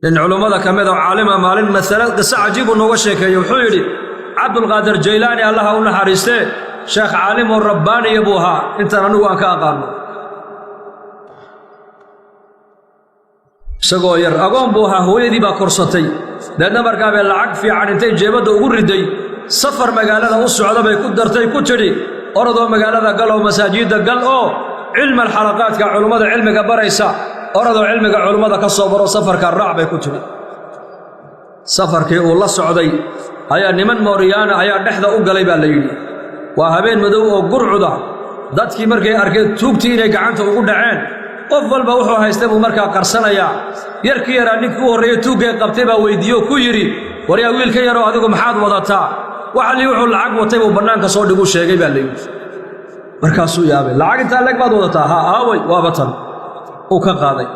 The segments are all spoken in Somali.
Nin culummada ka mid oo caalima maalin masale qiso cajiibuu nooga sheekeeyey. Wuxuu yidhi Cabdulqaadir Jaylaani, Allaha u naxariistee, sheekh caalim oo rabbaaniya buu ahaa, intaan anigu aan ka aqaano. Isagoo yar agoon buu ahaa, hooyadii baa korsatay. Deedna markaa bay lacag fiican intay jeebadda ugu riday, safar magaalada u socda bay ku dartay, ku tidhi: "Orodoo magaalada gal oo masaajidda gal oo cilmal xalaqaadka culummada cilmiga baraysa, orodoo cilmiga culummada ka soo baro, safarka raac," bay ku tidhi. Safarkii uu la socday ayaa niman mooriyaana ayaa dhexda u galay baa la yidhi. Waa habeen madow oo gurcuda. Dadkii markay arkeen tuugtii inay gacanta ugu dhaceen, qof walba wuxuu haystay buu markaa qarsanayaa. Yarkii yaraa, ninkii u horreeyey tuuggay qabtay baa weyddiiyo ku yidhi: "Waryaa, wiilka yaroo, adigu maxaad wadataa?" Waxalii wuxuu lacag watay buu bannaanka soo dhiguu sheegay baa la yidhi. Markaasuu yaabay: "Lacag intaa leg baad wadataa?" "Ha, aaway?" "Waaba tan." Uu ka qaaday.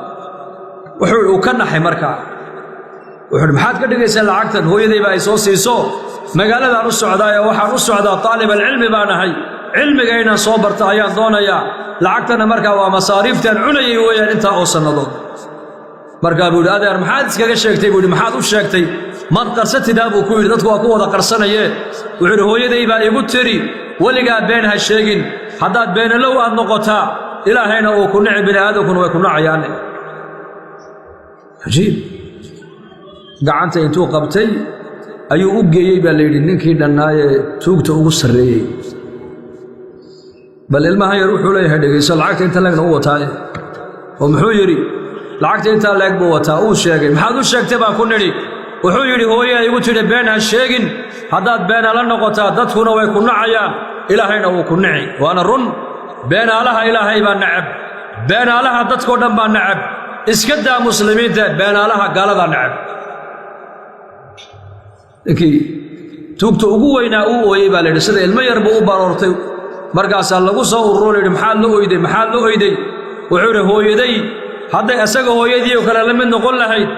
Wuxuu uu ka naxay markaa. Wuxuu uhi: "Maxaad ka dhigaysaa lacagtan?" "Hooyadayba ay soo siiso, magaaladaan u socdaaye, waxaan u socdaa taalibaalcilmi baan ahay, cilmiga inaan soo barta ayaan doonayaa. Lacagtana markaa waa masaariiftaan cunayay weeyaan intaa oo sannadood." Markaa buu yidhi: "Adeer, maxaad iskaga sheegtay?" buu yidhi. "Maxaad u sheegtay? Maad qarsatidaa?" buu ku yidhi. "Dadku waa ku wada qarsanayee." Wuxuu yidhi: "Hooyaday baa igu tiri, weligaa been ha sheegin, haddaad beenalow aad noqotaa, Ilaahayna uu ku nici, bini aadamkuna way ku nacayaane." Cajiib. Gacanta intuu qabtay ayuu u geeyey baa la yidhi ninkii dhannaayee tuugta ugu sarreeyey. Bal ilmahan yar wuxuu leeyahay dhegayso, lacagta inta leegna u wataaye. Oo muxuu yidhi? Lacagta intaa leeg buu wataa, uu sheegay. "Maxaad u sheegtay?" baan ku nidhi. Wuxuu yidhi: "Hooyaa igu tidhi, been ha sheegin, haddaad beena la noqotaa, dadkuna way ku nacayaan, Ilaahayna wuu ku nici." Waana run. Beenaalaha Ilaahay baa necab, beenaalaha dadkoo dhan baa necab. Iska daa muslimiinta, beenaalaha gaaladaa necab. Ninkii tuugta ugu weynaa uu ooyey baa la yidhi, sida ilmo yar buu u baroortay. Markaasaa lagu soo ururo, la yidhi: "Maxaad la oyday? Maxaad la oyday?" Wuxuu yidhi: "Hooyaday hadday isaga hooyadii oo kale la mid noqon lahayd,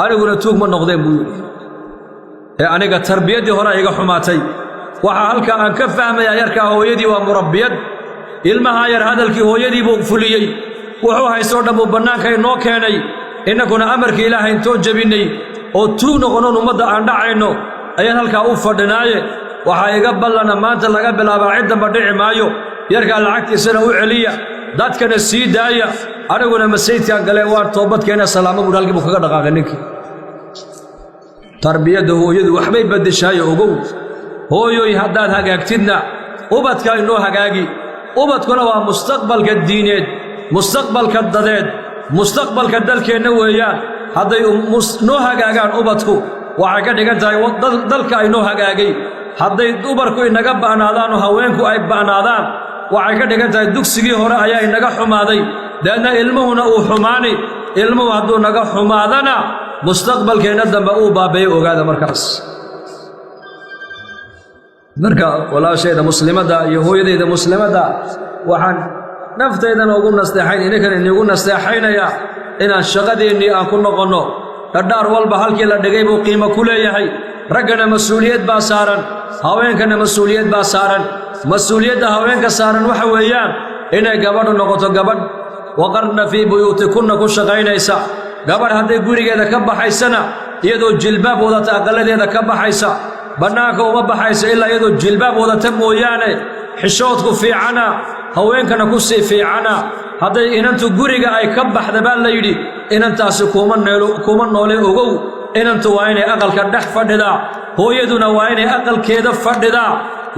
aniguna tuug ma noqdeen," buu yidhi. "Ee aniga tarbiyaddii hore iga xumaatay." Waxaa halkaa aan ka fahmayaa, yarkaa hooyadii waa murabbiyad. Ilmahaa yar hadalkii hooyadii buu fuliyey, wuxuu haystoo dhan buu bannaanka inoo keenay. Innakuna amarkii Ilaahay intoon jebinnay oo tuug noqonoon ummadda aan dhacayno ayaan halkaa u fadhinaaye. Waxaa iga ballana, maanta laga bilaabaa cid damba dhici maayo. Yarkaa lacagtiisana u celiya, dadkana sii daaya, aniguna masaydkaan galee waan toobadkeena. Salaamo buuhi. Halkii buu kaga dhaqaaqay ninkii. Tarbiyadda hooyadu waxbay baddeshaayo, ogow. Hooyoy, haddaad hagaagtidna, ubadka inoo hagaagi. Ubadkuna waa mustaqbalka diineed, mustaqbalka dadeed, mustaqbalka dalkeenna weeyaan. Hadday noo hagaagaan ubadku, waxay ka dhigan tahay dalka ay noo hagaagay. Hadday dumarku inaga ba'naadaan oo haweenku ay ba'naadaan, waxay ka dhigan tahay dugsigii hore ayaa inaga xumaaday. Deedna ilmuhuna uu xumaani. Ilmuhu hadduu naga xumaadana, mustaqbalkeenna dambe uu baabbeeyo, ogaada markaas. Marka walaashayda muslimadda iyo hooyadayda muslimadda, waxaan naftaydana ugu nasteexayn, idinkana inigu nasteexaynayaa inaan shaqadeennii aan ku noqonno. Dhadhaar walba halkii la dhigay buu qiimo ku leeyahay. Raggana mas-uuliyad baa saaran, haweenkana mas-uuliyad baa saaran. Mas-uuliyadda haweenka saaran waxa weeyaan inay gabadhu noqoto gabadh waqarna fii buyuutikunna ku shaqaynaysa, gabadh hadday gurigeeda ka baxaysana iyadoo jilbaab wadata aqalladeeda ka baxaysa, bannaanka uma baxaysa ilaa iyadoo jilbaab wadata mooyaane. Xishoodku fiicana, haweenkana ku sii fiicana. Hadday inantu guriga ay ka baxda, baa la yidhi, inantaasi kuma noole, ogow. Inantu waa inay aqalka dhex fadhidaa, hooyaduna waa inay aqalkeeda fadhidaa.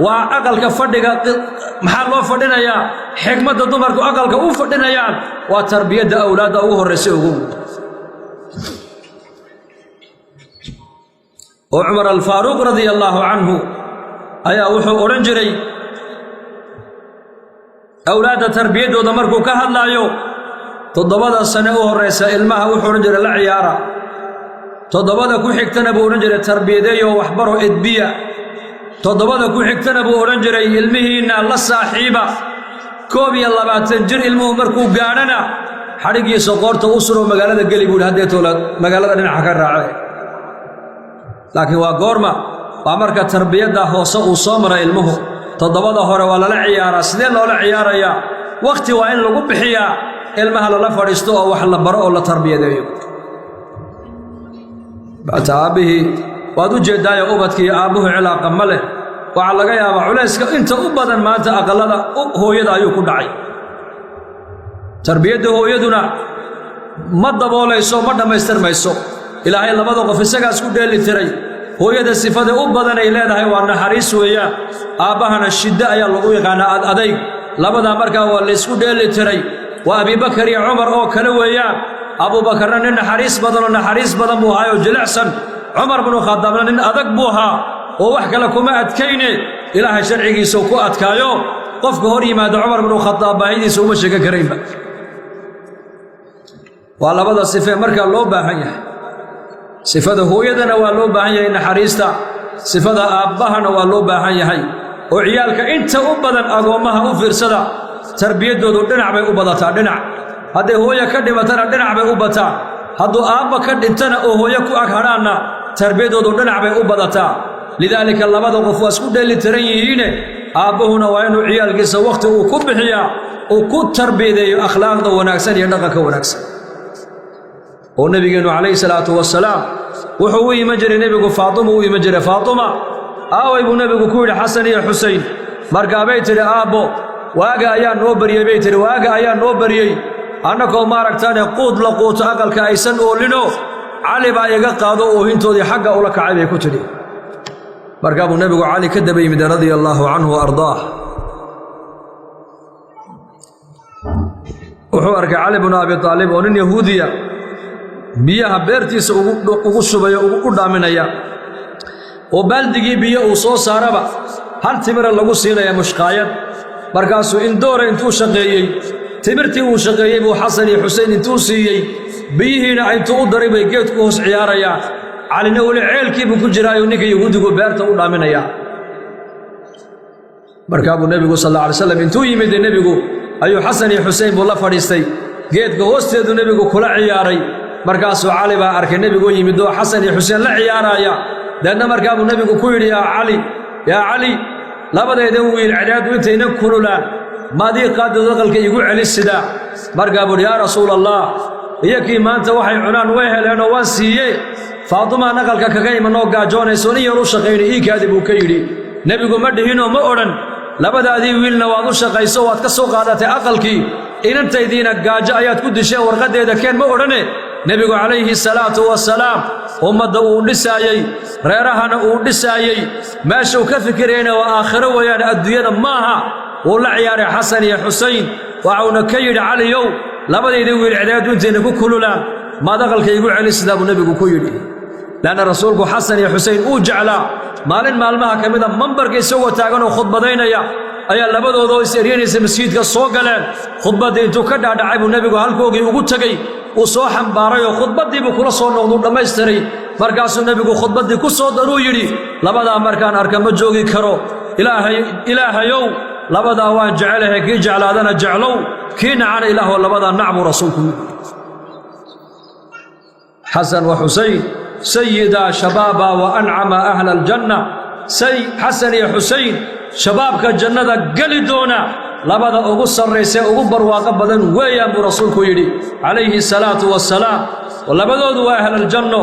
Waa aqalka fadhiga. Maxaa loo fadhinayaa? Xigmadda dumarku aqalka u fadhinayaan waa tarbiyadda awlaadda ugu horraysa, ogow. Oo Cumar Alfaaruuq radia allaahu canhu ayaa wuxuu odhan jiray awlaadda tarbiyaddooda markuu ka hadlaayo: 7da sane u horraysa ilmaha, wuxuu odhan jiray, la ciyaara. 7da ku xigtana, buu odhan jiray, tarbiyadeeyo, waxbaro, edbiya. 7da ku xigtana, buu odhan jiray, ilmihiinna la saaxiiba. 21 jir ilmuhu markuu gaadhana, xadhiggiisa qoorta u suroo magaalada geli, buu yidhi, haddeetoola magaalada dhinaca ka raace. Laakiin waa goorma? Waa marka tarbiyadda hoose uu soo mara ilmuhu. 7da hore waa lala ciyaaraa. Sidee loola ciyaarayaa? Wakhti waa in lagu bixiyaa, ilmaha lala fadhiisto oo wax la baro oo la tarbiyadeeyo. Bata aabbihii waad u jeeddaayo ubadkiiyo aabbuhu cilaaqa ma leh. Waxaa laga yaabaa culayska inta u badan maanta aqallada hooyada ayuu ku dhacay. Tarbiyadda hooyaduna ma daboolayso, ma dhammaystirmayso. Ilaahay labada qof isagaas ku dheeli tiray. Hooyada sifada u badan ay leedahay waa naxariis weeyaan, aabbahana shiddo ayaa lagu yaqaanaa, ad adayg. Labadaa markaa waa laysku dheeli tiray. Waa Abiibakar iyo Cumar oo kale weeyaan. Abuubakarna nin naxariis badanoo naxariis badan buu ahaayoo jilicsan. Cumar binu Khadaabna nin adag buu ahaa, oo wax kale kuma adkayne, Ilaahay sharcigiisuu ku adkaayo. Qofka hor yimaada Cumar binu Khadaab baahidiisa uma sheegan karaynba. Waa labada sifee markaa loo baahan yahay. Sifada hooyadana waa loo baahan yahay, naxariista. Sifada aabbahana waa loo baahan yahay. Oo ciyaalka inta u badan agoommaha u fiirsada, tarbiyaddoodu dhinac bay u badataa. Dhinac hadday hooyo ka dhimatana dhinac bay u bataa, hadduu aabba ka dhintana oo hooyo ku ag hadhaanna tarbiyaddoodu dhinac bay u badataa. Lidaalika labada qof waa isku dheeli tiran yihiine, aabbuhuna waa inuu ciyaalkiisa wakhti uu ku bixiyaa, uu ku tarbiyadeeyo akhlaaqda wanaagsan iyo dhaqanka wanaagsan. Oo nebigeennu calayhi salaatu wasalaam wuxuu u iman jiray, nebigu Faatima u iman jiray. "Faatima, aaway?" buu nebigu ku yidhi, "Xasan iyo Xusayn?" Markaabay tidhi, "Aabbo, waaga ayaa noo baryey," bay tidhi, "waaga ayaa noo baryey, annakoo maaragtaane quud la quuto aqalka aysan oolinoo, Cali baa iga qaado, oohintoodii xagga ula kacay," bay ku tidhi. Markaa buu nebigu Cali ka daba yimid, radia allaahu canhu wa ardaah. Wuxuu arkay Cali bnu Abi Aalib oo nin Yahuudiya biyaha beertiisa ugu shubaya, u dhaaminaya, oo baaldigii biyo uu soo saaraba hal timira lagu siinaya, mushqaayad. Markaasuu indoora intuu shaqeeyey, timirtii uu shaqeeyey buu Xasan iyo Xusein intuu siiyey, biyihiina intuu u daray bay geedku hoos ciyaarayaan. Calina weli ceelkiibuu ku jiraayuu ninka Yahuudigu beerta u dhaaminaya. Markaa buu nebigu sal alla alay slam intuu yimid, nebigu ayuu Xasan iyo Xusein buu la fadhiistay, geedka hoosteedu nebigu kula ciyaaray. Markaasuu Cali baa arkay nebigoo yimid oo Xasan iyo Xuseen la ciyaaraaya. Deedna markaa buu nebigu ku yidhi, "Yaa Cali, yaa Cali, labadaydan wiil cadaadu intayna kululaan maadii qaaddood aqalka iigu celisidaa?" Markaa buu uhi, "Yaa Rasuula Allah, iyo kii maanta waxay cunaan way heleenoo waan siiye, Faatumaan aqalka kaga imanoo gaajoonayso, in yar u shaqaynay, iikaadi," buu ka yidhi. Nebigu ma dhihinoo ma odhan, "Labadaadii wiilna waad u shaqayso, waad ka soo qaadatay aqalkii, inantaydiina gaajo ayaad ku disheen, warqaddeeda keen," ma odhane. Nebigu calayhi salaatu wasalaam ummadda uu dhisaayey, reerahana uu dhisaayey, meeshuu ka fikirayna waa aakhiro weeyaan, adduunyada maaha. Wuu la ciyaaray Xasan iyo Xusayn, waxuuna ka yidhi, "Caliyow, labadayda wiil cidaadu intayna ku kululaan maad aqalka iigu celi sidaa?" buu nebigu ku yidhi. Leanna rasuulku Xasan iyo Xusayn uu jeclaa. Maalin maalmaha ka mida mambarka isagoo taagan oo khudbadaynaya ayaa labadoodoo is eryanaysa masjidka soo galeen. Khudbaddii intuu ka dhaadhacay buu nebigu halkoogii ugu tegey, uu soo xambaarayoo khudbaddiibuu kula soo noqduu dhammaystiray. Markaasuu nebigu khudbaddii ku soo daruu yidhi, "Labadaa markaan arka ma joogi karo. Ilaahay, Ilaahayow, labadaa waan jecelahay, kii jeclaadana jeclow, kii nacana Ilaahoo labadaa nac," buu rasuulku yidhi. Xasan wa Xusayn sayidaa shabaaba wa ancama ahla aljanna. Xasan iyo Xusayn shabaabka jannada geli doona labada ugu sarraysa, ugu barwaaqo badan weeyaan, buu rasuulku yidhi calayhi salaatu wassalaam. Labadoodu waa ahlaljanno.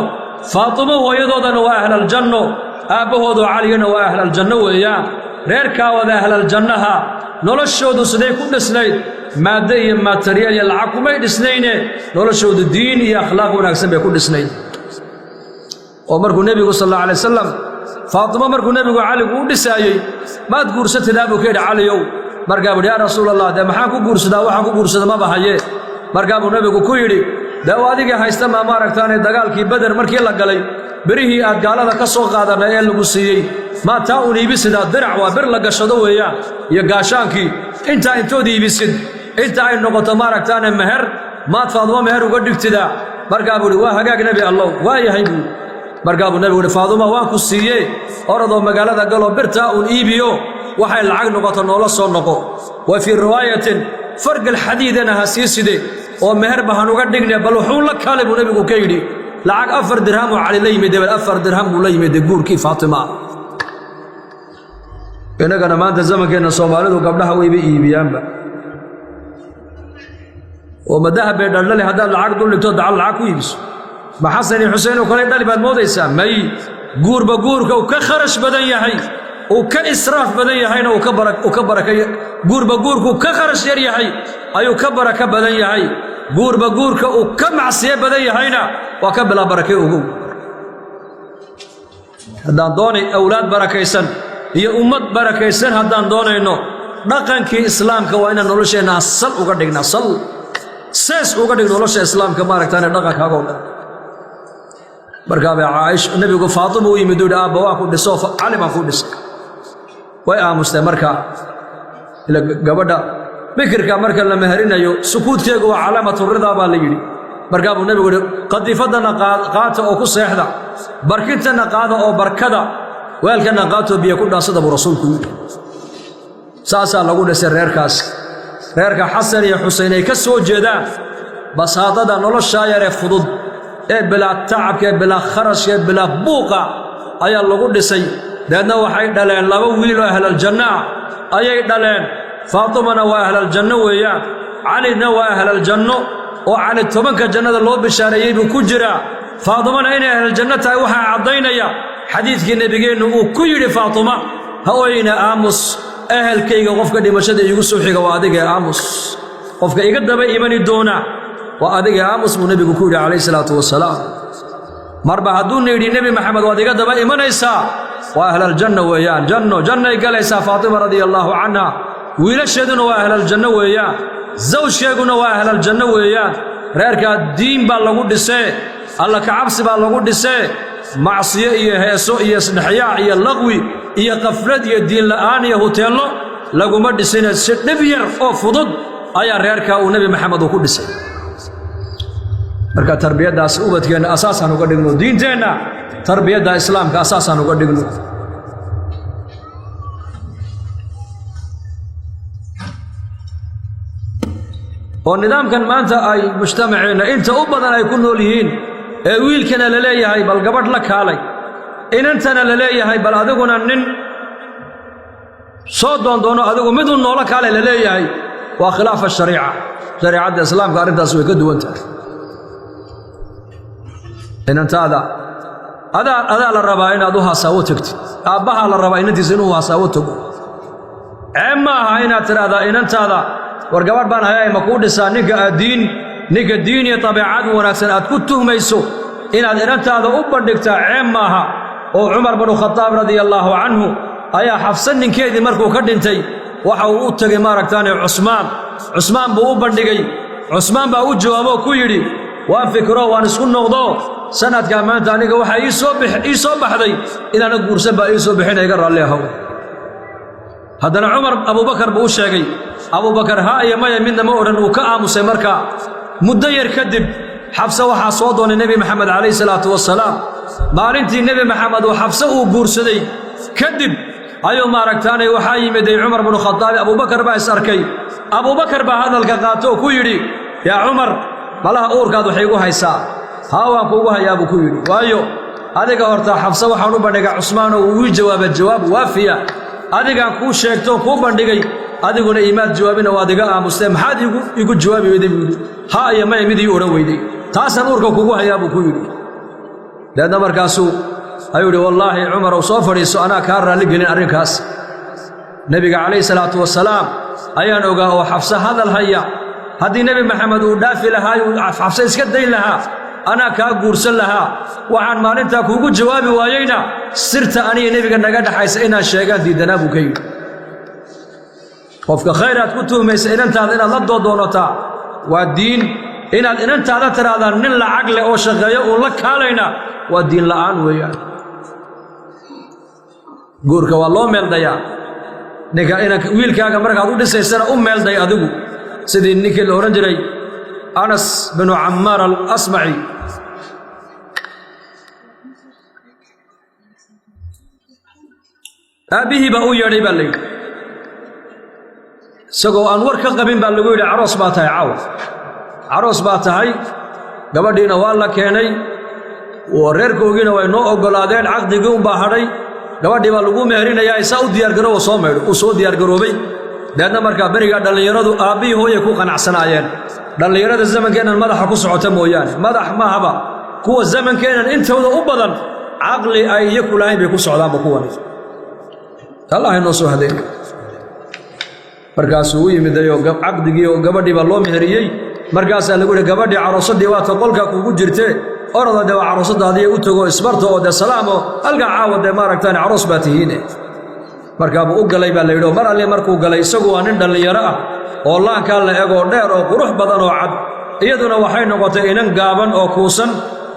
Faatimo hooyadoodana waa ahlaljanno, aabbahoodu Caliyana waa ahlaljanno weeyaan. Reerkaa wada ahlaljannaha noloshoodu siday ku dhisnayd? Maaddo iyo materiyaal iyo lacag kumay dhisnayne, noloshoodu diin iyo akhlaaq wanaagsan bay ku dhisnayd. Oo markuu nebigu sal alla alay wasalam Faatimo, markuu nebigu Caligu u dhisaayey, "Maad guursatidaa?" buu ka yidhi, "Caliyow." Markaa buuhi, "Yaa Rasuul Allah, dee maxaan ku guursadaa? Waxaan ku guursada maba haye." Markaa buu nebigu ku yidhi, "Dee u adigii haysta maa maaragtaane dagaalkii Beder markii la galay berihii aad gaalada ka soo qaadanay ee lagu siiyey, maa taa uun iibisidaa? Dirac waa bir la gashado weeyaan, iyo gaashaankii, intaa intood iibisid, inta ay noqoto maaragtaane meher, maad Faadumo meher uga dhigtidaa?" Markaa buu ihi, "Waa hagaag, Nebi Allow, waa yahay," buu. Markaa buu nebigu uhi, "Faaduma waan ku siiyee, orodoo magaalada galoo birtaa uun iibiyo, waxay lacag noqoto noola soo noqo. Wa fii riwaayatin, fargal xadiidana ha sii side oo meherba hanuga dhigne, bal wuxuu la kaalay," buu nebigu ka yidhi. Lacag 4 dirham oo Cali la yimid, bal 4 dirham buu la yimid guurkii Faatima. Innagana maanta zamankeenna Soomaalidu gabdhaha wayba iibiyaanba, oo madahab bay dhaldhali haddaad lacag dul dhigto, dacal lacag ku iibiso. Ma Xasan iyo Xuseen oo kale dhali baad moodaysaa? May. Guurba guurka uu ka kharash badan yahay, uu ka israaf badan yahayna, uu ka baraka. Guurba guurkuu ka kharash yar yahay ayuu ka baraka badan yahay. Guurba guurka uu ka macsiyo badan yahayna waa ka bilaa barakay. Ogow, haddaan doonay awlaad barakaysan iyo ummad barakaysan, haddaan doonayno dhaqankii islaamka, waa inaan nolosheenna sal uga dhignaa, sal sees uga dhig nolosha islaamka, maaragtaane dhaqankaagoo dhan. Markaabay Caaisha nebigu Faatima u yimid, u yidhi: "Aabba waa ku dhisoo, Cali baan ku dhisay." Way aamustay. Marka ila gabadha bikirka marka la meherinayo, sukuudkeegu waa calaamatu ridaa baa la yidhi. Markaa buu nebigu yidhi: "Qadiifaddana qaata oo ku seexda, barkintanna qaada oo barkada, weelkanna qaatoo biyo ku dhaansada," buu rasuulku yidhi. Saasaa lagu dhisay reerkaas. Reerka Xasan iyo Xuseyn ay ka soo jeedaan, basaadada noloshaa yaree fudud ee bilaa tacabka, ee bilaa kharashka, ee bilaa buuqa ayaa lagu dhisay. Deedna waxay dhaleen laba wiil oo ahlaljanno ah ayay dhaleen. Faatimana waa ahlaljanno weeyaan, Calina waa ahlaljanno, oo Cali 10-ka jannada loo bishaareeyey buu ku jiraa. Faatimana inay ahlaljanno tahay waxaa caddaynaya xadiidkii nebigeennu uu ku yidhi Faatima: "Ha oyna, aamus, ehelkayga qofka dhimashada iigu soo xiga waa adiga ee aamus, qofka iga daba imani doona waa adiga ee aamus," buu nebigu ku yidhi calayhi salaatu wasalaam. Marba hadduuna yidhi Nebi Maxamed waad iga daba imanaysaa, waa ahlaljanna weeyaan. Janno jannay galaysaa Faatima radia allaahu canha. Wiilasheeduna waa ahlaljanno weeyaan, zawjkeeguna waa ahlaljanno weeyaan. Reerkaa diin baa lagu dhisee, alla kacabsi baa lagu dhisee. Macsiyo iyo heeso iyo isdhexyaac iyo laqwi iyo qaflad iyo diin la'aan iyo huteello laguma dhisine, si dhib yar oo fudud ayaa reerkaa uu Nebi Maxamed uu ku dhisay. Marka tarbiyaddaas ubadkeenna asaasaan uga dhigno, diinteenna tarbiyadda islaamka asaasaan uga dhigno. Oo nidaamkan maanta ay mujtamaceenna inta u badan ay ku nool yihiin, ee wiilkana la leeyahay bal gabadh la kaalay, inantana la leeyahay bal adiguna nin soo doondoono, adigu midun noola kaalay la leeyahay, waa khilaafa shariica. Shariicadda islaamka arrintaas way ka duwan tahay. Inantaada adaa la rabaa inaad u hasaawo tegtid. Aabbahaa la rabaa inantiisa inuu hasaawo tago. Ceeb ma aha inaad tidhaahdaa inantaada: "War gabadh baan hayaay, ma kuu dhisaa?" Ninka aad diin, ninka diin iyo tabiicad wanaagsan aad ku tuhmayso, inaad inantaada u bandhigtaa ceeb maaha. Oo Cumar binu Khadaab radia allaahu canhu ayaa Xafsa ninkeedii markuu ka dhintay, waxa uu u tegay, maaragtaane, Cusmaan. Cusmaan buu u bandhigay. Cusmaan baa u jawaaboo ku yidhi: "Waan fikiro, waan isku noqdo, sanadkaa maanta aniga waxaa ii soo baxday inaana guursan baa ii soo bixina, iga raalli ahow." Haddana Cumar Abuubakar buu u sheegay. Abuubakar ha iyo maya midna ma odhan, uu ka aamusay. Markaa muddo yar kadib Xabse waxaa soo doonay Nebi Maxamed calayhi salaatu wasalaam. Maalintii Nebi Maxamed uu Xabse uu guursaday kadib ayuu, maaragtaanay, waxaa yimiday Cumar binu Khadaabi. Abuubakar baa is arkay. Abuubakar baa hadalka qaato oo ku yidhi: "Yaa Cumar, malaha uurkaad waxay igu haysaa." "Haa, waan kuugu hayaa," buu ku yidhi. "Waayo, adiga horta Xabse waxaan u bandhigay Cusmaan oo uu ii jawaaba jawaab waafiya. Adigaan kuu sheegtoon kuu bandhigay, adiguna iimaad jawaabina, waad iga aamustee. Maxaad igu jawaabi weyday?" buu yidhi. "Ha iyo maya mid ii odhan weyday, taasaan uurka kugu hayaa," buu ku yidhi. Deedna markaasuu ayuu yidhi: "Wallaahi Cumarow, soo fadhiiso, anaa kaa raalli gelin arrinkaas. Nebiga calayhi salaatu wasalaam ayaan ogaa oo Xabse hadal haya. Haddii Nebi Maxamed uu dhaafi lahaa, uu Xabse iska dayn lahaa, anaa kaa guursan lahaa. Waxaan maalintaa kuugu jawaabi waayeyna, sirta aniga nebiga naga dhaxaysa inaan sheegaan diidanaa," buu ka yidhi. Qofka khayr aad ku tuhmaysa inantaada inaad la doodoonataa waa diin. Inaad inantaada tidhaahdaa nin lacag leh oo shaqeeyo uun la kaalayna waa diin la'aan weeyaan. Guurka waa loo meeldayaa. Ninka inanka wiilkaaga markaad u dhisaysana u meelday adigu, sidii ninkii la odhan jiray Anas binu Cammaar al-Asmaci. Aabbihii baa u yeedhay baa la yidhi. Isagoo aan war ka qabin baa lagu yidhi: "Caroos baa tahay caawa, caroos baa tahay." Gabadhiina waa la keenay, reerkoogiina way noo oggolaadeen, caqdigii unbaa hadhay, gabadhii baa lagu meherinayaa, isaa u diyaargaroobo, soo maydho. Uu soo diyaargaroobay. Deedna markaa berigaa dhallinyaradu aabbihii hooyay ku qanacsanaayeen. Dhallinyarada zamankeennan madaxa ku socota mooyaane, madax maahaba. Kuwa zamankeennan intooda u badan caqli ay iyaku lahayn bay ku socdaanba kuwani. Allah inoo soo hadeey. Markaasuu u yimidayoo caqdigii oo gabadhii baa loo meheriyey. Markaasaa lagu yihi, gabadhii caroosadii waata qolka kugu jirtee, orada dee waa caroosadaadiiyo u tago, isbarta oo dee salaamo, halkaa caawa dee maaragtaan caroos baa tihiine. Markaabuu u galay baa la yidhi. Oo mar alli markuu galay, isagu waa nin dhallinyaro ah oo laankaa la egoo dheer oo qurux badan oo cad. Iyaduna waxay noqotay inan gaaban oo kuusan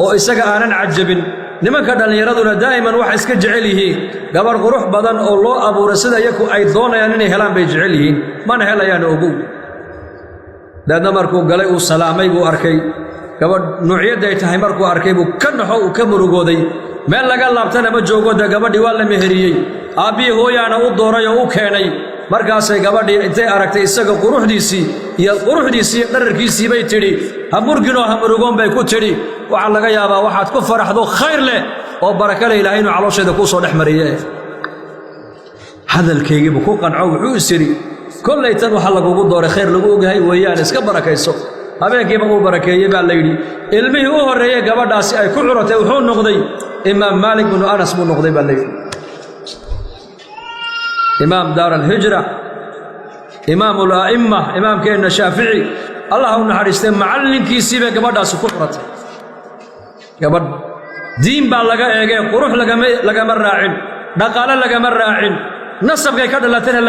oo isaga aanan cajabin. Nimanka dhallinyaraduna daa'iman waxay iska jecel yihiin gabadh qurux badan oo loo abuuray sida iyaku ay doonayaan inay helaan bay jecel yihiin, mana helayaan, ogow. Dabeedna markuu galay, uu salaamay, buu arkay gabadh nuucyadday tahay. Markuu arkay buu ka naxo, uu ka murugooday. Meel laga laabtana ma joogo, dee gabadhii waa la meheriyey, aabbihii hooyaana u dooray oo u keenay. Markaasay gabadhii intay aragtay isaga quruxdiisii iyo dhararkiisii bay tidhi, ha murginoo ha murugoon bay ku tidhi, waxaa laga yaabaa waxaad ku faraxdo khayr leh oo baraka leh Ilaahay inuu caloosheeda kuu soo dhex mariye. Hadalkaygiibuu ku qanco, wuxuu is idhi, kollay tan waxa lagugu dooray khayr lagu ogyahay weeyaan, iska barakayso. Habeenkiiba uu barakeeyey baa la yidhi. Ilmihii u horreeyey gabadhaasi ay ku curatay wuxuu noqday Imaam Maalik binu Anas buu noqday baa la yidhi, imaam daar alhijra, imaamu ala'imma, imaamkeenna Shaafici, Allah u naxariistay, macallinkiisii bay gabadhaasi ku curatay. Gabadh diin baa laga eegee, qurux lagama raacin, dhaqaale lagama raacin, nasabkay ka dhalatayna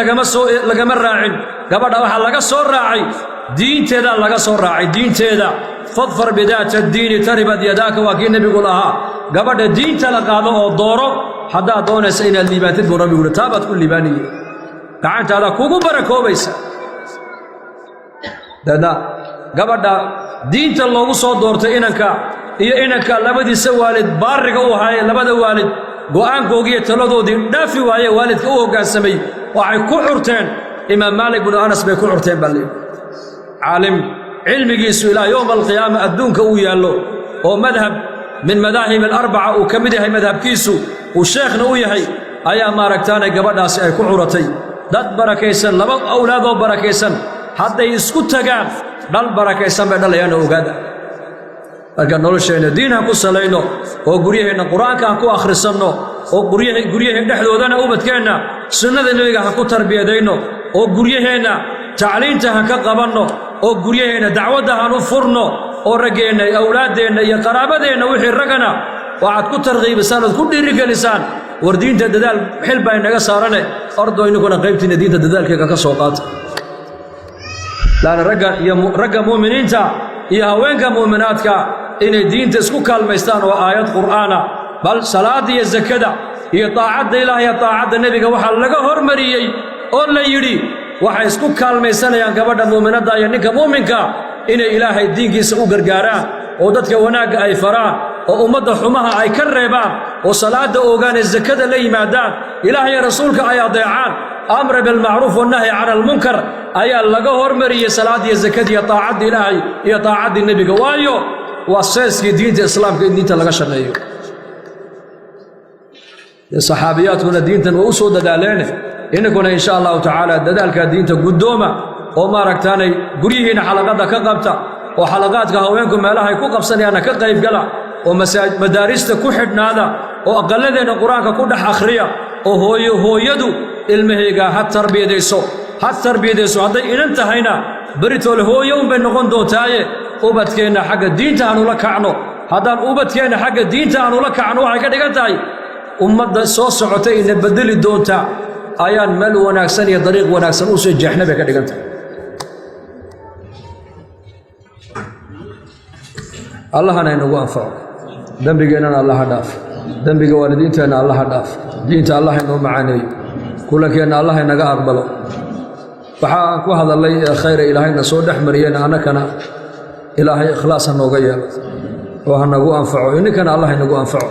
lagama raacin. Gabadha waxaa laga soo raacay diinteedaa laga soo raacay, diinteeda. فاظفر بذات الدين تربت يداك, waa kii nebigu lahaa. Gabadha diinta la qaado oo dooro haddaad doonaysa inaad liibaantid, buu nabigu uhi. Taabaad ku liibaaniye, gacantaada kugu barakoobaysa. Daedna gabadha diinta loogu soo doortay inanka iyo inanka labadiisa waalid baariga u ahaayee, labada waalid go'aankoogiiyo taladoodii dhaafi waaye, waalidka u hoggaansamay, waxay ku curteen Imaam Maalik binu Anas bay ku curteen baa layidhi. Caalim cilmigiisu ilaa yowma alqiyaama adduunka uu yaallo oo madhab min madaahib alarbaca uu ka mid yahay madhabkiisu, uu sheekhna u yahay, ayaa maaragtaanay gabadhaasi ay ku curatay. Dad barakaysan, laba awlaadoo barakaysan hadday isku tagaan, dhal barakaysan bay dhalayaan, oo ogaada. Marka nolosheenna diin ha ku salayno, oo guryaheenna Qur-aanka ha ku akhrisanno, oo guryaheen dhexdoodana ubadkeenna sunnada Nebiga ha ku tarbiyadayno, oo guryaheenna tacliinta ha ka qabanno, oo guryaheenna dacwadda han u furno, oo raggeenna iyo awlaaddeenna iyo qaraabadeenna wixii raggana waxaad ku tarqiibisaan ood ku dhiirigelisaan, war diinta dadaal xil baa inaga saarane, ordo ininkuna qaybtiinna diinta dadaalkeega ka soo qaata. Laana ragga iyo ragga mu'miniinta iyo haweenka mu'minaadka inay diinta isku kaalmaystaan oo aayad Qur'aana, bal salaadda iyo sakada iyo taacadda Ilaah iyo taacadda Nebiga waxaa laga hormariyey oo la yidhi waxay isku kaalmaysanayaan gabadha muuminadda iyo ninka muuminka inay Ilaahay diinkiisa u gargaaraan, oo dadka wanaagga ay faraan, oo ummadda xumaha ay ka reebaan, oo salaadda oogaan ee sakada la yimaadaan, Ilaah iyo rasuulka ay adeecaan. أمر بالمعروف والنهي عن المنكر ayaa laga hormariyey salaadda iyo sakada iyo taacadda Ilaahay iyo taacaddii Nebiga, waayo waa seeskii diinta Islaamka in diinta laga shaqeeyo. Saxaabiyaadkuna diintan waa u soo dadaaleene, ininkuna insha Allahu tacaala dadaalkaa diinta guddooma, oo maaragtaanay guryihiinna xalaqadda ka qabta, oo xalaqaadka haweenku meelahay ku qabsanayaanna ka qaybgala, oo madaarista ku xidhnaada, oo aqalladeenna Qur-aanka ku dhex akhriya, oo hooyo hooyadu ilmahayga ha tarbiyadayso, ha tarbiyadayso. Hadday inan tahayna beritoole hooyo unbay noqon doontaaye, ubadkeenna xagga diinta aanula kacno. Haddaan ubadkeenna xagga diinta aanula kacno, waxay ka dhigan tahay ummadda soo socota ina beddeli doonta ayaan meel wanaagsan iyo dariiq wanaagsan u soo jeexna bay ka dhigan tahay. Allahana inagu anfaco, dembigeennana Allaha dhaaf, dembiga waalidiinteenna Allaha dhaaf, diinta Allah inoo macaaneeyo, kulankeenna Allah inaga aqbalo. Waxa aan ku hadallay ee khayra Ilaahayna soo dhex mariyeen, annakana Ilaahay ikhlaas ha nooga yeelo oo ha nagu anfaco, ininkana Allah inagu anfaco.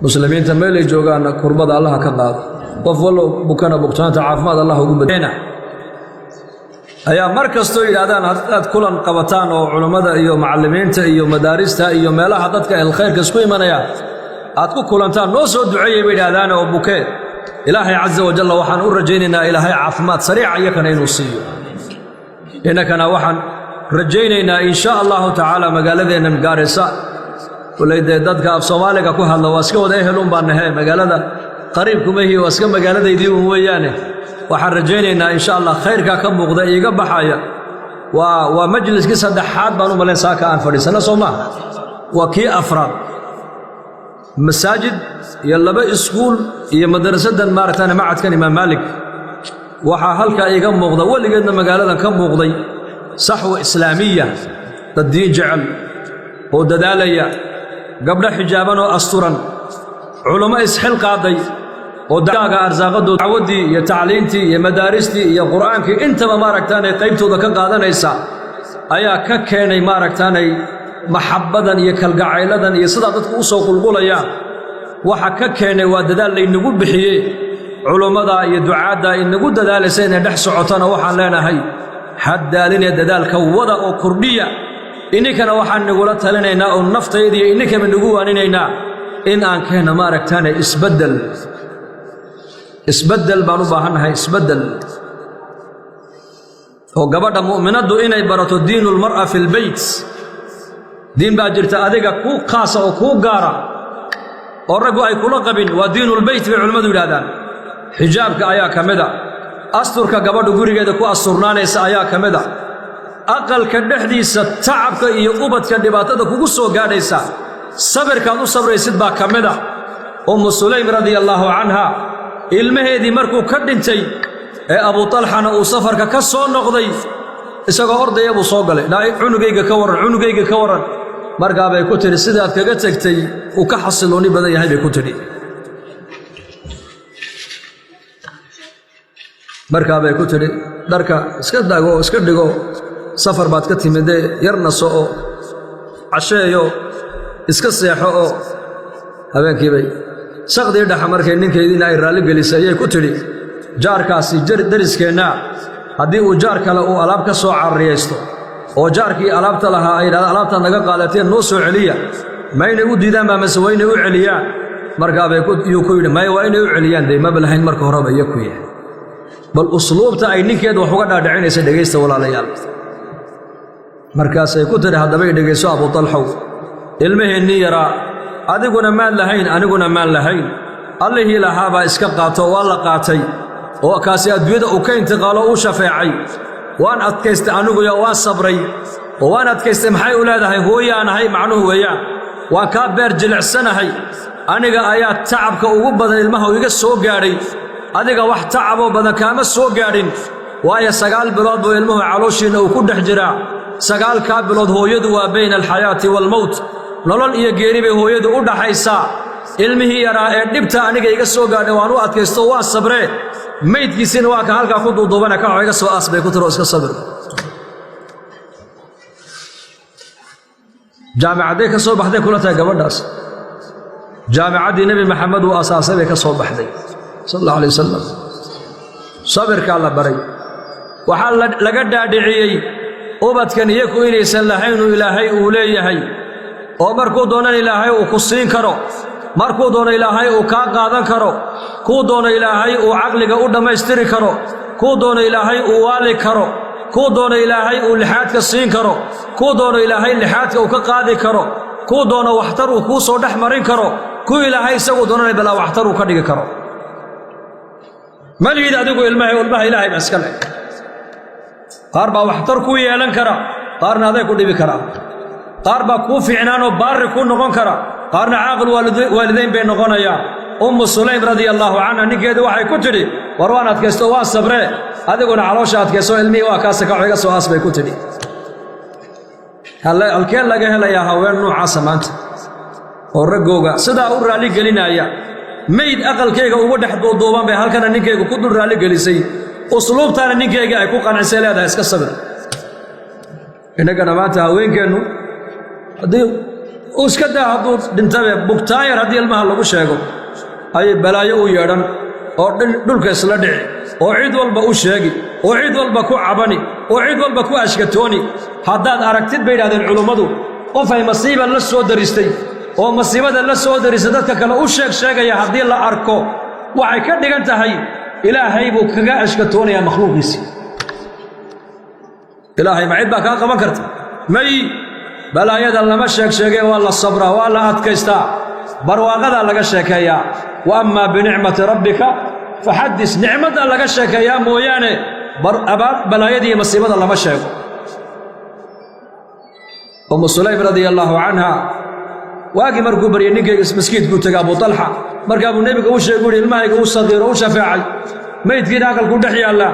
Muslimiinta meelay joogaanna kurbada Allaha ka qaado, qof wallow bukana bugtaanta caafimaad Allah ugu badena. Ayaa mar kastoo yidhaahdaan haddaad kulan qabataan oo culummada iyo macallimiinta iyo madaarista iyo meelaha dadka ehelkhayrka isku imanayaan aad ku kulantaan, noo soo duceeyay bay yidhaahdaan oo bukee. Ilaahay casa wajalla waxaan u rajaynaynaa Ilaahay caafimaad sariica iyakana inuu siiyo. Innakana waxaan rajaynaynaa in sha Allahu tacaala magaaladeennan Gaarisa Kulley dee dadka af Soomaaliga ku hadla waa iska wada ehel un baan nahe, magaalada qariibkumahi, waa iska magaaladaydii un weeyaane. Waxaan rajaynaynaa insha Allah khayrkaa ka muuqda iiga baxaya. Waa majliskii saddexaad baan u malayn saaka aan fadhiisana, soo maaha? Waa kii afraad. Masaajid iyo laba iskuul iyo madrasadan maaragtaan macadkan Imaam Maalik. Waxaa halkaa iiga muuqda, weligeedna magaaladan ka muuqday, saxwa islaamiya, dad diin jecel oo dadaalaya, gabdho xijaaban oo asturan, culummo isxil qaaday oo daaga arsaaqadooda, dacwaddii iyo tacliintii iyo madaaristii iyo qur'aankii intaba maaragtaanay qaybtooda ka qaadanaysa, ayaa ka keenay maaragtaanay maxabbadan iyo kalgacayladan iyo sidaa dadku u soo qulqulayaan. Waxa ka keenay waa dadaal laynagu bixiyey. Culummada iyo ducaadda inagu dadaalaysa inay dhex socotona waxaan leenahay, haddaalinee dadaalka wada oo kordhiya. Ininkana waxaan nagula talinaynaa oo naftayda iyo ininkaba nagu waaninaynaa in aan keenno maaragtaane isbeddel. Isbeddel baan u baahannahay, isbeddel oo gabadha mu'minaddu inay barato diinu lmar'a fi lbeyt. Diin baa jirta adiga kuu khaasa oo kuu gaara oo raggu ay kula qabin. Waa diinulbeyt bay culimmadu yidhahdaan. Xijaabka ayaa ka mida, asturka gabadhu gurigeeda ku asturnaanaysa ayaa ka mida, aqalka dhexdiisa tacabka iyo ubadka dhibaatada kugu soo gaadhaysa sabirkaad u sabraysid baa ka mida. Ummu Sulaym radia allaahu canha, ilmaheedii markuu ka dhintay ee Abu Talxana uu safarka ka soo noqday, isagoo ordaya buu soo galay. "Naa cunugayga ka warran, cunugayga ka warran." Markaa bay ku tidhi, "Sidaad kaga tegtay uu ka xasiloonni badan yahay," bay ku tidhi. Markaa bay ku tidhi, "Dharka iska dago, iska dhigo, safar baad ka timidee, yar naso oo casheeyo, iska seexo." Oo habeenkiibay saqdii dhexa markay ninkeediina ay raalli gelisay ayay ku tidhi, "Jaarkaasi dariskeenna haddii uu jaar kale uu alaab ka soo carriyaysto oo jaarkii alaabta lahaa ay yidhahdaan, 'Alaabtaad naga qaadateen noo soo celiya,' ma inay u diidaan baa mase waa inay u celiyaan?" Markaabay yuu ku yidhi, "Maya, waa inay u celiyaan, dee maba lahayn marka horeba iyo ku yahay." Bal usluubta ay ninkeed wax uga dhaadhicinaysa dhegaysta, walaalayaal. Markaasay ku tidhi, "Haddabay dhegayso, Abu Talxow, ilmaheennii yaraa adiguna maan lahayn, aniguna maan lahayn. Allihii lahaabaa iska qaato, waa la qaatay oo kaasi adduunyada uu ka intiqaalo, uu shafeecay. Waan adkaystay aniguyo, waan sabray oo waan adkaystay." Maxay u leedahay? Hooyaanahay macnuhu weeyaan, waan kaa beer jilicsanahay, aniga ayaa tacabka ugu badan ilmaha iga soo gaadhay, adiga wax tacaboo badan kaama soo gaadhin, waayo 9 bilood buu ilmuhu calooshiinna uu ku dhex jiraa. 9-kaa bilood hooyadu waa bayna alxayaati waalmowt, nolol iyo geeri bay hooyadu u dhaxaysaa. Ilmihii yaraa ee dhibta aniga iga soo gaadhay waan u adkaysto, waan sabree. Maydkiisiina waa ka halkaa ku duuduubana, kaco iga soo aas," bay ku tiro, "iska sabir." Jaamicadday ka soo baxday kula tahay gabadhaas? Jaamicaddii Nebi Maxamed uu asaasay bay ka soo baxday, sal allahu alay wasalam. Sabirkaa la baray. Waxaa laga dhaadhiciyey ubadkan iyaku inaysan lahaynuu Ilaahay uu leeyahay, oo markuu doonan Ilaahay uu ku siin karo, markuu doono Ilaahay uu kaa qaadan karo, kuu doono Ilaahay uu caqliga u dhammaystiri karo, kuu doono Ilaahay uu waali karo, kuu doono Ilaahay uu lixaadka siin karo, kuu doono Ilaahay lixaadka uu ka qaadi karo, kuu doono waxtar uu kuu soo dhex marin karo, kuu Ilaahay isagu doonana balaa waxtar uu ka dhigi karo. Malihid adigu ilmaha, ilmaha Ilaahay baa iska leh. Qaar baa waxtar kuu yeelan kara, qaarna aday ku dhibi karaa. Qaar baa kuu fiicnaanoo baarri kuu noqon kara, qaarna caaqil waalidayn bay noqonayaan. Ummu Sulaym radia allaahu canha ninkeedu waxay ku tidhi, "War waan adkaysto, waan sabree, adiguna caloosha adkayso, ilmihii waa kaasa, kaco iga soo aas," bay ku tidhi. Halkee laga helayaa haween nuucaasa maanta oo raggooga sidaa u raalli gelinaya? Mayd aqalkayga ugu dhex duuduuban bay halkana ninkayga ku dul raalli gelisay, usluubtaana ninkayga ay ku qancisay, leedahay, "Iska sabir." Innagana maanta haweenkeennu haddii uu iska daa hadduu dhintabe, bugtaayar haddii ilmaha lagu sheego ayay balaayo u yeedhan oo dhulka isla dhici oo cid walba u sheegi oo cid walba ku cabani oo cid walba ku ashkatooni. Haddaad aragtid, bay yidhahdeen culummadu, qof ay masiiba la soo daristay oo masiibada la soo daristay dadka kale u sheeg sheegaya haddii la arko, waxay ka dhigan tahay Ilaahay buu kaga ashkatoonayaa makhluuqiisii. Ilaahay ma cid baa kaa qaban karta? May. Balaayada lama sheeg sheegee, waa la sabraa, waa la adkaystaa, barwaaqadaa laga sheekeeyaa. Wa amaa binicmati rabbika faxaddis. Nicmaddaa laga sheekeeyaa mooyaane, balaayadii masiibada lama sheego. Umu Sulaym radia allaahu canha, waagii markuu baryay, ninkayga maskiidkuu tegay, Abu Talxa. Markaa buu nebiga u sheegu uhi, ilmahayga u saqiiro, u shafeecay, maydkiina aqalkuu dhex yaallaa.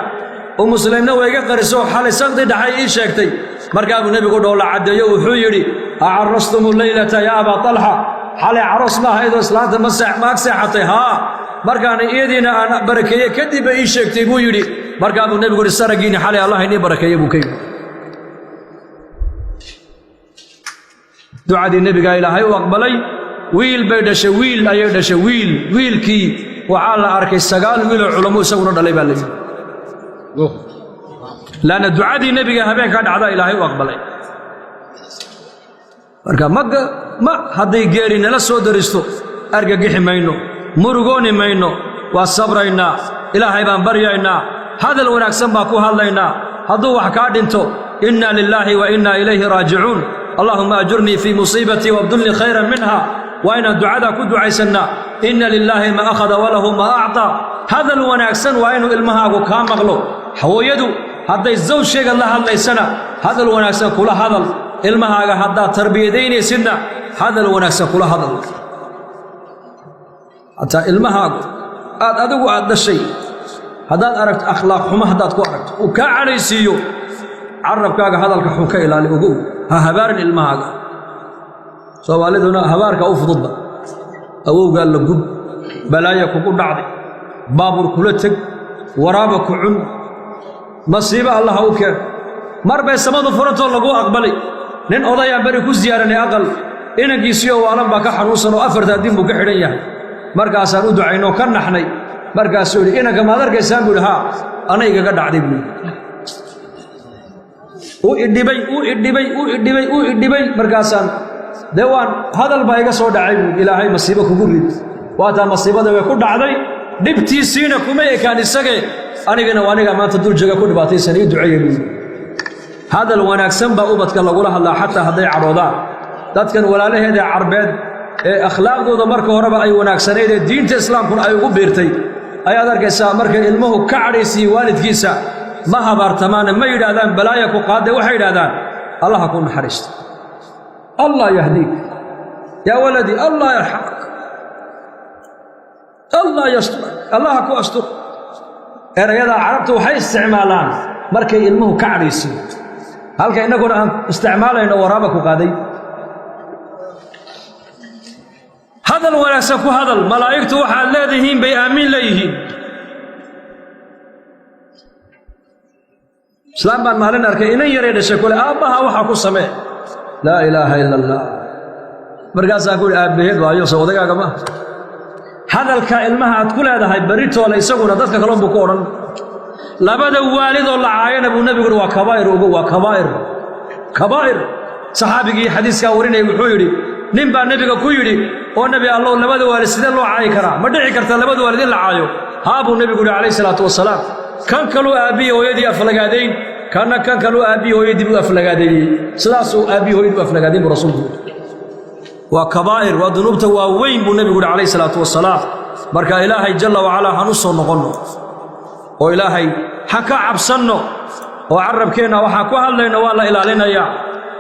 Umu Sulaymna way iga qariso, xalay saqdi dhaxay ii sheegtay. Markaa buu nebigu dhoolla caddeeyo, wuxuu yidhi: "Acarastumu leylata yaa Abaa Talxa? Xalay caroos ma ahaydoo islaanta ma ag seexatay?" "Haa." Markaana iyadiina aan barakeeye kadib bay ii sheegtay, buu yidhi. Markaa buu nebigu yidhi: "Saraggiinni xalay Allah inii barakeeye," buu ka yidhi. Ducadii nebigaa Ilaahay u aqbalay. Wiil bay dhashay, wiil ayay dhashay, wiil. Wiilkii waxaa la arkay 9 wiiloo culamo isaguna dhalay, baa la yidhi, laanna ducadii nebiga habeenkaa dhacdaa Ilaahay u aqbalay. Marka ma hadday geeri nala soo daristo, argagixi mayno, murugooni mayno, waa sabraynaa, Ilaahay baan baryaynaa, hadal wanaagsan baan ku hadlaynaa. Hadduu wax kaa dhinto, inna lilaahi wa inna ilayhi raajicuun, allahuma ajurnii fii musiibatii wabdulnii khayran minha. Waa inaan ducadaa ku ducaysannaa. Inna lilaahi ma akhada walahu ma acطaa. Hadal wanaagsan waa inuu ilmahaagu kaa maqlo. Hooyadu hadday zawjkeega la hadlaysana, hadal wanaagsan kula hadal. Ilmahaaga haddaad tarbiyadaynaysidna, hadal wanaagsan kula hadal. Xataa ilmahaagu aad adigu aad dhashay, haddaad aragto akhlaaq xumo, haddaad ku aragto uu kaa cadhaysiiyo, carabkaaga hadalka xun ka ilaali. Ogow, ha habaarin ilmahaaga. Soomaaliduna habaarka u fududba: awowgaa la gub, balaaya kugu dhacday, baabuur kula teg, waraaba ku cun, masiibo Allaha u keen. Mar bay samadu furantoo laguu aqbalay. Nin odayaan beri ku siyaaranay aqal, inankiisiioo waalan baa ka xanuunsan oo afartaa din buu ka xidhan yahay. Markaasaan u ducaynoo ka naxnay. Markaasuu yidhi: "Inanka maad arkaysaan?" buu yidhi. "Haa, ana igaga dhacday," buu yidhi. Uu idhibay, uu idhibay, uu idhibay, uu idhibay. Markaasaan dee waan hadal baa iga soo dhacay, buu. Ilaahay masiibo kugu rid. Waataa masiibada way ku dhacday, dhibtiisiina kuma ekaan isagee, anigana waa anigaa maanta duljaga ku dhibaataysan, ii duceeya, buu yidhi. Hadal wanaagsan baa ubadka lagula hadlaa, xataa hadday cadhoodaan. Dadkan walaalaheeda Carbeed ee akhlaaqdooda marka horeba ay wanaagsanayd ee diinta Islaamkuna ay ugu biirtay ayaad arkaysaa, markay ilmuhu ka cadhaysiiyey waalidkiisa, ma habaartamaane, ma yidhaahdaan balaaya ku qaadde. Waxay yidhahdaan: "Allaha ku naxariisto, Allah yahdiik yaa waladi, Allah yarxamak, Allah yasturak, Allaha ku astur." Erayadaa Carabtu waxay isticmaalaan markay ilmuhu ka cadhaysiiyo, halka innaguna aan isticmaalayno waraaba ku qaaday. Hadal wanaagsan ku hadal. Malaa'igtu waxaad leedihiin bay aamiin leeyihiin. Islaam baan maalin arkay, inan yaray dhashay kule: "Aabbaha waxaa ku samee." Laa ilaaha ila allah. Markaasaan ku yidhi: "Aabbaheed waayo, soo odagaaga maaha." Hadalka ilmaha aad ku leedahay baritoole isaguna dadka kalon buu ku odhan. Labada waalidoo la caayana, buu nebigu uhi, waa kabaa'ir. Ogo, waa kabaa'ir, kabaa'ir. Saxaabigii xadiiskaa warinaya wuxuu yidhi: nin baa nebiga ku yidhi: "Oo Nebi Allow, labada waalid sidee loo caayi karaa? Ma dhici karta labada waalid in la caayo?" "Haa," buu nebigu yidhi calayhi salaatu wasalaam. Kan kaluu aabbihi hooyadii aflagaadayn, kanna kan kaluu aabbihi hooyadii buu aflagaadeeyey. Sidaasuu aabbihi hooyadii u aflagaadayn, buu rasuulku yidhi. Waa kabaa'ir, waa dunuubta waaweyn, buu nebigu yidhi calayhi salaatu wasalaam. Marka Ilaahay jalla wacalaa han u soo noqonno oo Ilaahay ha ka cabsanno, oo carabkeenna waxaan ku hadlayno waa la ilaalinayaa.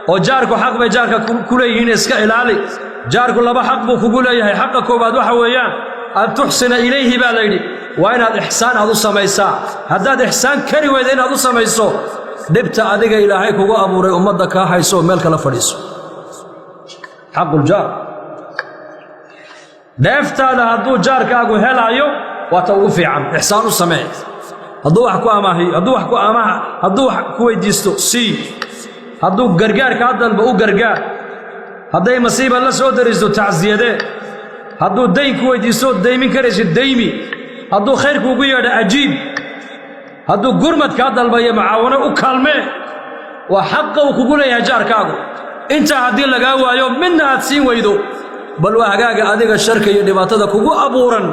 Oo jaarku xaq bay jaarka ku leeyihiin, iska ilaali. Jaarku laba xaq buu kugu leeyahay. Xaqa koowaad waxa weeyaan an tuxsina ilayhi, baa la yidhi, waa inaad ixsaan aad u samaysaa. Haddaad ixsaan kari weyda inaad u samayso, dhibta adiga Ilaahay kugu abuuray ummadda kaa hayso oo meel kala fadhiiso. Xaquljaar, dheeftaada hadduu jaarkaagu helaayo, waa ta ugu fiican, ixsaan u samee. Hadduu wax ku amaahiyo, hadduu wax ku amaha, hadduu wax ku weydiisto, sii. Hadduu gargaar kaa dalba, u gargaar. Hadday masiiba la soo daristo, tacsiyadee. Hadduu dayn ku weydiisto, daymin karaysid, daymi. Hadduu khayr kuugu yeedho, ajiib. Hadduu gurmad kaa dalbayo, mucaawano u kaalmee. Waa xaqa uu kugu leeyahay jaarkaagu. Intaa haddii lagaa waayo, midna aad siin weydo, bal waa hagaaga adiga sharka iyo dhibaatada kugu abuuran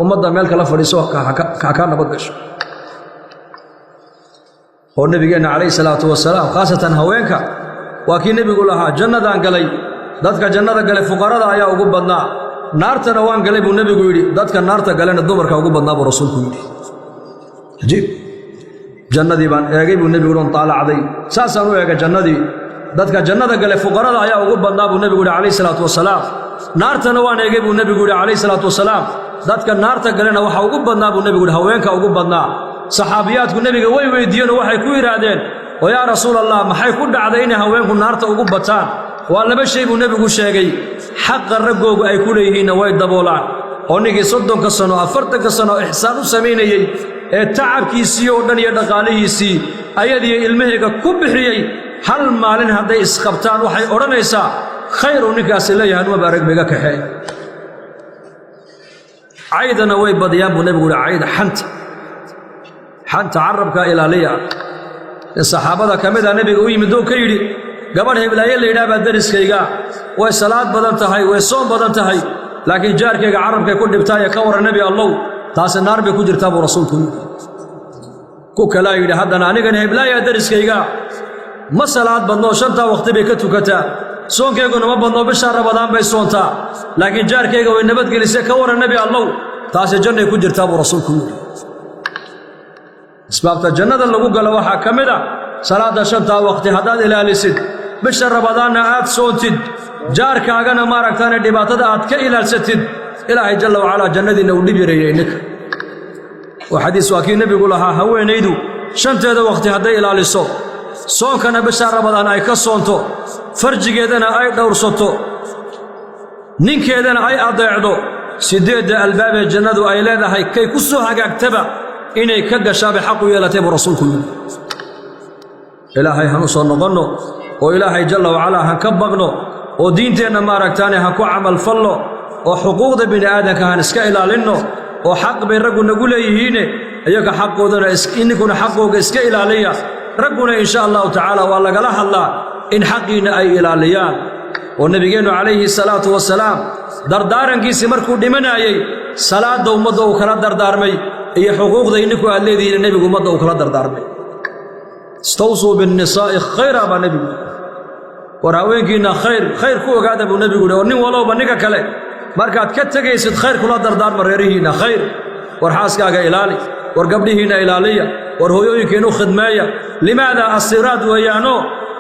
ummadda meel kala fadhiiso, kaa nabad gasho. Oo nabigeenna calayhi salaatu wasalaam, khaasatan haweenka, Waa kii nebigu lahaa jannadaan galay, dadka jannada galay fuqarada ayaa ugu badnaa, naartana waan galay buu nebigu yidhi, dadka naarta galena dumarka ugu badnaa buu rasuulku yidhi. Cajiib. Jannadii baan eegay buu nebigu on taalacday, saasaan u eegay jannadii, dadka jannada gale fuqarada ayaa ugu badnaa buu nebigu yidhi calayhi salaatu wasalaam. Naartana waan eegay buu nebigu yidhi calayhi salaatu wasalaam, dadka naarta galena waxaa ugu badnaa buu nebigu yidhi haweenka ugu badnaa. Saxaabiyaadku nebiga way weydiiyeenoo waxay ku yidhaahdeen: oo yaa rasuul Allah, maxay ku dhacday inay haweenku naarta ugu bataan? Waa laba shay buu nebigu sheegay: xaqa raggoogu ay ku leeyihiinna way daboolaan, oo ninkii 30-ka sano, 40-ka sano ixsaan u samaynayey ee tacabkiisii oo dhan iyo dhaqaalihiisii ayadiyo ilmahayga ku bixiyey, hal maalin hadday isqabtaan waxay odhanaysaa khayr uu ninkaasi leeyahay anumaba arag, biga kaxee. Caydana way badiyaan buu nebigu yidhi, cayda, xanta, xanta carabka ilaaliya. In saxaabada ka mid a nebiga u yimid oo ka yidhi: gabadh heblaaye la yidhaah baa deriskayga, way salaad badan tahay, way soom badan tahay, laakiin jaarkayga carabkay ku dhibtaaye ka warran nebi Allow? Taasi naar bay ku jirtaa buu rasuulku yidhi. Ku kalaa yidhi haddana: anigana heblaayaa deriskayga, ma salaad badnoo, shantaa wakhti bay ka tukataa, soonkeyguna ma badnoo, bishaa Rabadaan bay soontaa, laakiin jaarkayga way nabadgelisay, ka warran nebi Allow? Taasi jannay ku jirtaa buu rasuulku yidhi. Asbaabta jannada lagu galo waxaa ka mid a salaadda shantaa wakhti haddaad ilaalisid, bisha Rabadaanna aad soontid, jaarkaagana maaragtaane dhibaatada aad ka ilaalsatid, Ilaahay jalla wacalaa jannadiinna uu dhib yareeyey inninka. Oo xadiis waa kii nebigu lahaa: haweenaydu shanteeda wakhti hadday ilaaliso, soonkana bisha Rabadaan ay ka soonto, farjigeedana ay dhowrsato, ninkeedana ay adeecdo, siddeedda albaabee jannadu ay leedahay kay ku soo hagaagtaba inay ka gashaabay xaq u yeelatay buu rasuulku yidhi. Ilaahay han u soo noqonno oo Ilaahay jalla wacalaa han ka baqno oo diinteenna maaragtaane han ku camalfallo oo xuquuqda bini aadanka han iska ilaalinno, oo xaq bay raggu nagu leeyihiine iyaga xaqoodana ininkuna xaqooga iska ilaaliya. Ragguna insha allahu tacaala waa lagala hadlaa in xaqiinna ay ilaaliyaan. Oo nebigeennu calayhi salaatu wasalaam dardaarankiisii markuu dhimanaayey, salaadda ummadda uu kala dardaarmay iyo xuquuqda ininku aad leedihiin nebigu ummadda uu kala dardaarmay. Istawsuu binnisaa'i khayra baa nebigu. War haweenkiinna khayr khayr ku ogaada buu nebigu yidhi. Oo nin walowba ninka kale markaad ka tegaysid khayr kula dardaarma reerihiinna khayr. War xaaskaaga ilaali, war gabdhihiinna ilaaliya, war hooyooyinkiinu khidmeeya. Limaada? Asiraad weeyaanoo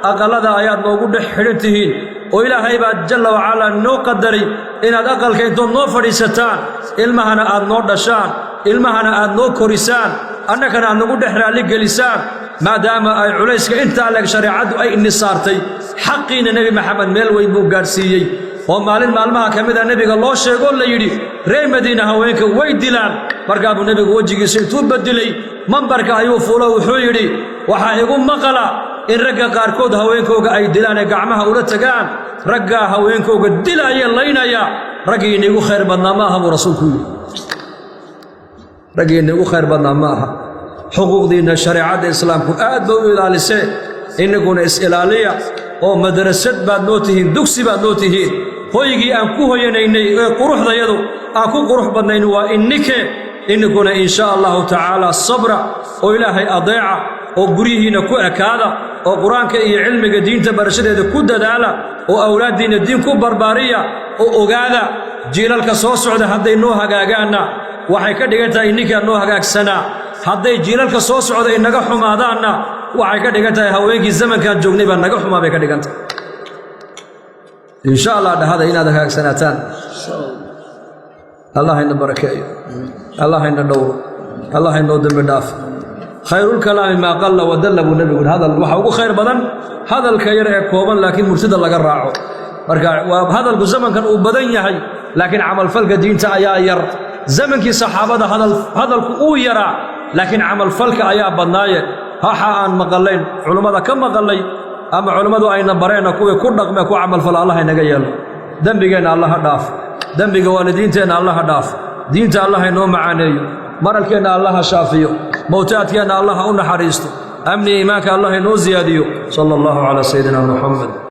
aqallada ayaad noogu dhex xidhan tihiin, oo Ilaahay baa jalla wacalaa noo qadaray inaad aqalka intood noo fadhiisataan, ilmahana aad noo dhashaan, ilmahana aad noo korisaan, annagana aad nagu dhex raalli gelisaan. Maadaama ay culayska intaa leeg shareecaddu ay ini saartay, xaqiina Nebi Maxamed meel weyn buu gaadhsiiyey. Oo maalin maalmaha ka mid a nebiga loo sheegoo la yidhi: reer Madiina haweenka way dilaan. Markaa buu nebigu wejigiisa intuu beddelay mambarka ayuu fuulo, wuxuu yidhi: waxaa igu maqala in ragga qaarkood haweenkooga ay dilaan ee gacmaha ula tagaan. Raggaa haweenkooga dilaaya, laynaya, raggii iniigu khayr badnaa ma aha buu rasuulku yidhi. Raggii iniigu khayr badnaa ma aha. Xuquuqdiinna shareecadda islaamku aad ba u ilaalisee, innaguna is-ilaaliya. Oo madrasad baad noo tihiin, dugsi baad noo tihiin, hoygii aan ku hoyanaynay ee quruxdayadu aan ku qurux badnayn waa innike. Inninkuna in shaa allahu tacaala sabra oo Ilaahay adeeca oo guryihiinna ku ekaada oo qur-aanka iyo cilmiga diinta barashadeeda ku dadaala oo awlaaddiinna diin ku barbaariya, oo ogaada jiilalka soo socda hadday noo hagaagaanna waxay ka dhigan tahay ninkaa noo hagaagsanaa, hadday jiilalka soo socda inaga xumaadaanna waxay ka dhigan tahay haweenkii zamankaan joognay baa naga xumaa bay ka dhigan tahay. Insha Allah dhahada inaad hagaagsanaataan. Allah ina barakeeyo, Allah ina dhowro, Allah inoo dembi dhaaf. Khayrulkalaami maa qalla wadalla buu nebigu yidhi. Hadal waxa ugu khayr badan hadalka yar ee kooban, laakiin murtida laga raaco. Marka waa hadalku zamankan uu badan yahay, laakiin camalfalka diinta ayaa yar. Zamankii saxaabada hadalku uu yaraa, laakiin camalfalka ayaa badnaaye. Waxa aan maqallayn culummada ka maqallay ama culummadu ayna bareenna kuwii ku dhaqme, ku camalfala Allah inaga yeelo. Dembigeenna Allah ha dhaaf, dembiga waalidiinteenna Allah ha dhaaf, diinta Allah inoo macaaneeyo, maralkeenna Allah ha shaafiyo, mowtaadkeenna Allah ha u naxariisto, amniga iimaanka Allah inoo siyaadiyo. Sala allahu calaa sayidina Muxamed.